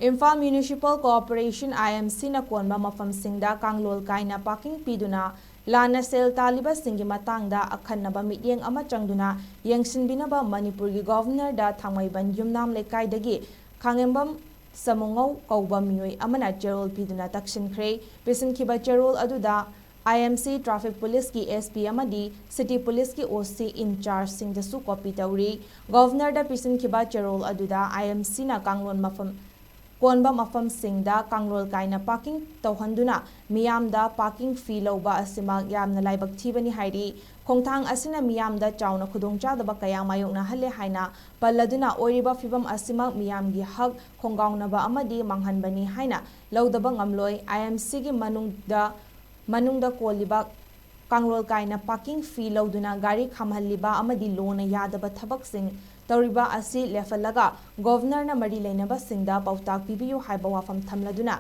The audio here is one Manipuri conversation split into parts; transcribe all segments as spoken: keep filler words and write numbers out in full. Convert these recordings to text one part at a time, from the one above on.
ꯏꯝꯐꯥꯜ ꯃ꯭ꯌꯨꯅꯤꯁꯤꯄꯥꯜ ꯀꯣꯑꯣꯄꯔꯦꯁꯟ, IMCꯅ ꯀꯣꯟꯕ ꯃꯐꯝꯁꯤꯡꯗ ꯀꯥꯡꯂꯣꯜ ꯀꯥꯏꯅ ꯄꯥꯔꯀꯤꯡ ꯄꯤꯗꯨꯅ ꯂꯥꯟꯅ ꯁꯦꯜ ꯇꯥꯜꯂꯤꯕꯁꯤꯡꯒꯤ ꯃꯇꯥꯡꯗ ꯑꯈꯟꯅꯕ ꯃꯤꯠꯌꯦꯡ ꯑꯃ ꯆꯪꯗꯨꯅ ꯌꯦꯡꯁꯤꯟꯕꯤꯅꯕ ꯃꯅꯤꯄꯨꯔꯒꯤ ꯒꯣꯚꯔꯅꯔꯗ ꯊꯥꯡꯃꯩꯕꯟ ꯌꯨꯝꯅꯥꯝ ꯂꯩꯀꯥꯏꯗꯒꯤ ꯈꯥꯉꯦꯝꯕꯝ ꯁꯃꯨꯉꯧ ꯀꯧꯕ ꯃꯤꯑꯣꯏ ꯑꯃꯅ ꯆꯦꯔꯣꯜ ꯄꯤꯗꯨꯅ ꯇꯛꯁꯤꯟꯈ꯭ꯔꯦ꯫ ꯄꯤꯁꯤꯟꯈꯤꯕ ꯆꯦꯔꯣꯜ ꯑꯗꯨꯗ IMC, ꯇ꯭ꯔꯥꯐꯤꯛ ꯄꯨꯂꯤꯁꯀꯤ SP ꯑꯃꯗꯤ ꯁꯤꯇꯤ ꯄꯨꯂꯤꯁꯀꯤ OC ꯏꯟꯆꯥꯔꯖꯁꯤꯡꯗꯁꯨ ꯀꯣꯄꯤ ꯇꯧꯔꯤ꯫ ꯒꯣꯚꯔꯅꯔꯗ ꯄꯤꯁꯤꯟꯈꯤꯕ ꯆꯦꯔꯣꯜ ꯑꯗꯨꯗ IMCꯅ ꯀꯥꯡꯂꯣꯟ ꯃꯐꯝ ꯀꯣꯟꯕ ꯃꯐꯝꯁꯤꯡꯗ ꯀꯥꯡꯂꯣꯜ ꯀꯥꯏꯅ ꯄꯥꯔꯀꯤꯡ ꯇꯧꯍꯟꯗꯨꯅ ꯃꯤꯌꯥꯝꯗ ꯄꯥꯔꯀꯤꯡ ꯐꯤ ꯂꯧꯕ ꯑꯁꯤꯃꯛ ꯌꯥꯝꯅ ꯂꯥꯏꯕꯛ ꯊꯤꯕꯅꯤ ꯍꯥꯏꯔꯤ꯫ ꯈꯣꯡꯊꯥꯡ ꯑꯁꯤꯅ ꯃꯤꯌꯥꯝꯗ ꯆꯥꯎꯅ ꯈꯨꯗꯣꯡꯆꯥꯗꯕ ꯀꯌꯥ ꯃꯥꯌꯣꯛꯅꯍꯜꯂꯦ ꯍꯥꯏꯅ ꯄꯜꯂꯗꯨꯅ, ꯑꯣꯏꯔꯤꯕ ꯐꯤꯕꯝ ꯑꯁꯤꯃꯛ ꯃꯤꯌꯥꯝꯒꯤ ꯍꯛ ꯈꯣꯡꯒꯥꯎꯅꯕ ꯑꯃꯗꯤ ꯃꯥꯡꯍꯟꯕꯅꯤ ꯍꯥꯏꯅ ꯂꯧꯗꯕ ꯉꯝꯂꯣꯏ꯫ IMCꯒꯤ ꯃꯅꯨꯡꯗ ꯃꯅꯨꯡꯗ ꯀꯣꯜꯂꯤꯕ ꯀꯥꯡꯂꯣꯜ ꯀꯥꯏꯅ ꯄꯥꯔꯀꯤꯡ ꯐꯤ ꯂꯧꯗꯨꯅ ꯒꯥꯔꯤ ꯈꯥꯝꯍꯜꯂꯤꯕ ꯑꯃꯗꯤ ꯂꯣꯅ ꯌꯥꯗꯕ ꯊꯕꯛꯁꯤꯡ ꯇꯧꯔꯤꯕ ꯑꯁꯤ ꯂꯦꯞꯍꯜꯂꯒ ꯒꯣꯚꯔꯅꯔꯅ ꯃꯔꯤ ꯂꯩꯅꯕꯁꯤꯡꯗ ꯄꯥꯎꯇꯥꯛ ꯄꯤꯕꯤꯌꯨ ꯍꯥꯏꯕ ꯋꯥꯐꯝ ꯊꯝꯂꯗꯨꯅ,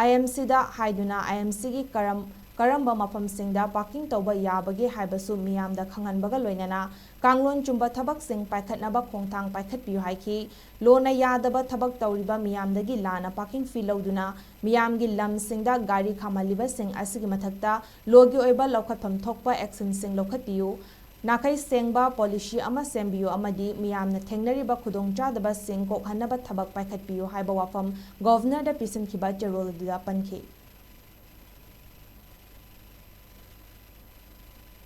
IMCꯗ ꯍꯥꯏꯗꯨꯅ IMCꯒꯤ ꯀꯔꯝ ꯀꯔꯝꯕ ꯃꯐꯝꯁꯤꯡꯗ ꯄꯥꯔꯀꯤꯡ ꯇꯧꯕ ꯌꯥꯕꯒꯦ ꯍꯥꯏꯕꯁꯨ ꯃꯤꯌꯥꯝꯗ ꯈꯪꯍꯟꯕꯒ ꯂꯣꯏꯅꯅ ꯀꯥꯡꯂꯣꯟ ꯆꯨꯝꯕ ꯊꯕꯛꯁꯤꯡ ꯄꯥꯏꯈꯠꯅꯕ ꯈꯣꯡꯊꯥꯡ ꯄꯥꯏꯈꯠꯄꯤꯌꯨ ꯍꯥꯏꯈꯤ꯫ ꯂꯣꯅ ꯌꯥꯗꯕ ꯊꯕꯛ ꯇꯧꯔꯤꯕ ꯃꯤꯌꯥꯝꯗꯒꯤ ꯂꯥꯟꯅ ꯄꯥꯔꯀꯤꯡ ꯐꯤ ꯂꯧꯗꯨꯅ ꯃꯤꯌꯥꯝꯒꯤ ꯂꯝꯁꯤꯡꯗ ꯒꯥꯔꯤ ꯈꯥꯝꯍꯜꯂꯤꯕꯁꯤꯡ ꯑꯁꯤꯒꯤ ꯃꯊꯛꯇ ꯂꯣꯒꯤ ꯑꯣꯏꯕ ꯂꯧꯈꯠꯐꯝ ꯊꯣꯛꯄ ꯑꯦꯛꯁꯟꯁꯤꯡ ꯂꯧꯈꯠꯄꯤꯌꯨ, ꯅꯥꯈꯩ ꯁꯦꯡꯕ ꯄꯣꯂꯤꯁꯤ ꯑꯃ ꯁꯦꯝꯕꯤꯌꯨ ꯑꯃꯗꯤ ꯃꯤꯌꯥꯝꯅ ꯊꯦꯡꯅꯔꯤꯕ ꯈꯨꯗꯣꯡꯆꯥꯗꯕꯁꯤꯡ ꯀꯣꯛꯍꯟꯅꯕ ꯊꯕꯛ ꯄꯥꯏꯈꯠꯄꯤꯌꯨ ꯍꯥꯏꯕ ꯋꯥꯐꯝ ꯒꯣꯚꯔꯅꯔꯗ ꯄꯤꯁꯤꯟꯈꯤꯕ ꯆꯦꯔꯣꯜ ꯑꯗꯨꯗ ꯄꯟꯈꯤ꯫